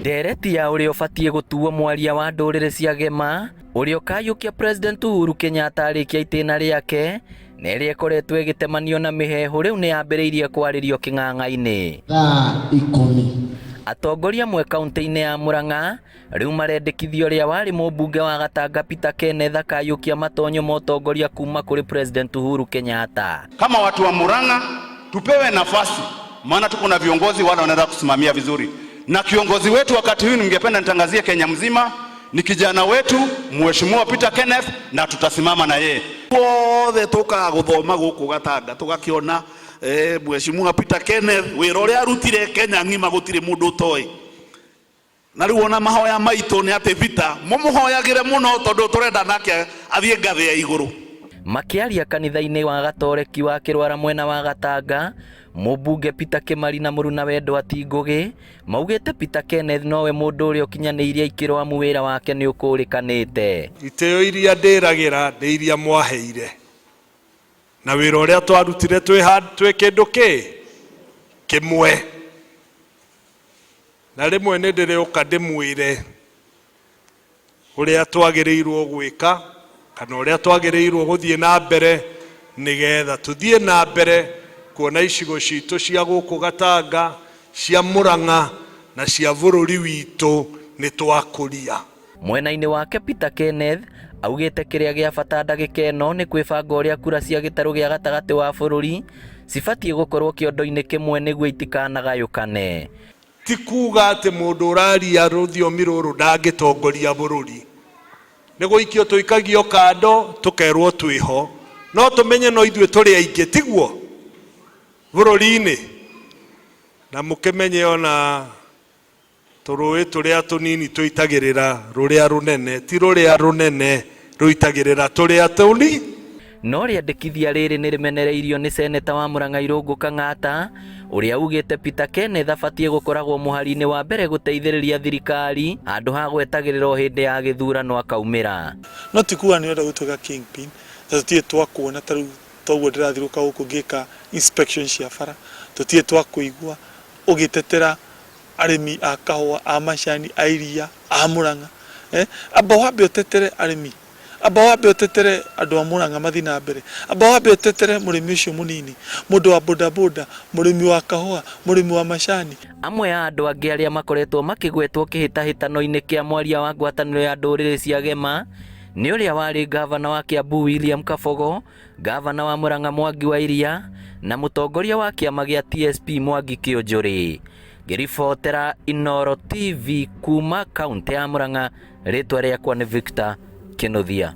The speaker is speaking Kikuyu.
Ndereti ya ũrĩa ũbatiĩ gũtuo mwaria wa ndũrĩrĩ cia Gema, ũrĩa ũkayũkia President Uhuru Kenyatta arĩkia itĩna rĩake, na ĩrĩa ĩkoretwo ĩgĩtemanio na mĩheehũ rĩu nĩ yambĩrĩirie kwarĩrio kĩng'ang'a-inĩ. Thaa ikũmi. Atongoria amwe kaunti-inĩ ya Murang'a rĩu marendekithia ũrĩa warĩ mũmbunge wa Gatanga Peter Kenneth akayũkia matonyo ma ũtongoria kuma kũrĩ President Uhuru Kenyatta. Kama watu wa Murang'a tupewe nafasi, maana tuko na viongozi wale wanaweza kusimamia vizuri, na kiongozi wetu wakati huu ningependa nitangazie Kenya mzima ni kijana wetu Mheshimiwa Peter Kenneth, na tutasimama na yeye. Othe tukaga guthoma guku Gatanga tugakiona Mheshimiwa Peter Kenneth wira uria arutire Kenya ng'ima gutiri mundu utoi na riu ona mahoya maitu ni ati Peter mumuhoyagire muno tondu turenda nake athie ngathi ya iguru. Makĩaria kanitha-inĩ wa Gatoreki wa Kĩrwara mwena wa Gatanga, mũmbunge Peter Kĩmari na mũrunawe Edward Ngũgĩ maugĩte Peter Kenneth nowe mũndũ ũrĩa ũkinyanĩirie ikĩro amu wĩra wake nĩ ũkũrĩkanĩte. Itĩo iria ndĩragĩra nĩ iria mwaheire na wĩra ũrĩa twarutire twĩ kĩndũ kĩ kĩmwe, na rĩmwe nĩ ndĩrĩũka ndĩmwĩre ũrĩa twagĩrĩirwo gwĩka kana ũrĩa twagĩrĩirwo gũthiĩ na mbere nĩgetha tũthiĩ na mbere kuona icigo citũ cia gũkũ Gatanga, cia Murang'a na cia bũrũri witũ nĩ twakũria. Mwena-inĩ wake Peter Kenneth augĩte kĩrĩa gĩa bata ndagĩka ĩno nĩ kwĩbanga ũrĩa kura cia gĩtarũ gĩa gatagatĩ wa bũrũri cibatiĩ gũkorwo kĩondo-inĩ kĩmwe nĩguo itikanagayũkane. Ti kuga atĩ mũndũ ũraria rũthiomi rũrũ ndangĩtongoria bũrũri, nĩ gũikio tũikagio kando tũkerwo twĩho, no tũmenye no ithuĩ tũrĩ aingĩ tiguo bũrũri-inĩ, na mũkĩmenye ona tũrũĩ tũrĩa tũnini tũitagĩrĩra rũrĩa rũnene, ti rũrĩa rũnene rũitagĩrĩra tũrĩa tũni. No rĩandĩkithia rĩrĩ nĩ rĩmenereirio nĩ seneta wa Murang'a Irũngũ Kang'ata ũrĩa ugĩte Peter Kenneth abatiĩ gũkoragwo mũhari-inĩ wa mbere gũteithĩrĩria thirikari handũ ha gwetagĩrĩra o hĩndĩ ya gĩthurano akaumĩra. No ti kuga nĩ ũrenda gũtuĩka kingpin na tũtirĩ twakuona ta rĩu toguo ndĩrathiũrũrũka gũkũ ngĩka inspection cia bara, tũtirĩ twakũigua ũgĩtetera arĩmi a kahũa, a macani, a iria, a Murang'a. Amba wambe ũtetere arĩmi, amba wambe ũtetere andũ a Murang'a mathiĩ na mbere, amba wambe ũtetere mũrĩmi ũcio mũnini, mũndũ wa bodaboda, mũrĩmi wa kahũa, mũrĩmi wa macani. Amwe a andũ angĩ arĩa makoretwo makĩgwetwo kĩhĩtahĩtano-inĩ kĩa mwaria wa ngwatanĩro ya ndũrĩrĩ cia Gema nĩ ũrĩa warĩ ngavana wa Kiambu William Kabogo, ngavana wa Murang'a Mwangi wa Iria na mũtongoria wa kĩama gĩa TSP Mwangi Kĩũnjũrĩ. Ngĩribotera Inooro TV kuma kaunti ya Murang'a, rĩtwa rĩakwa nĩ Victor Kĩnuthia.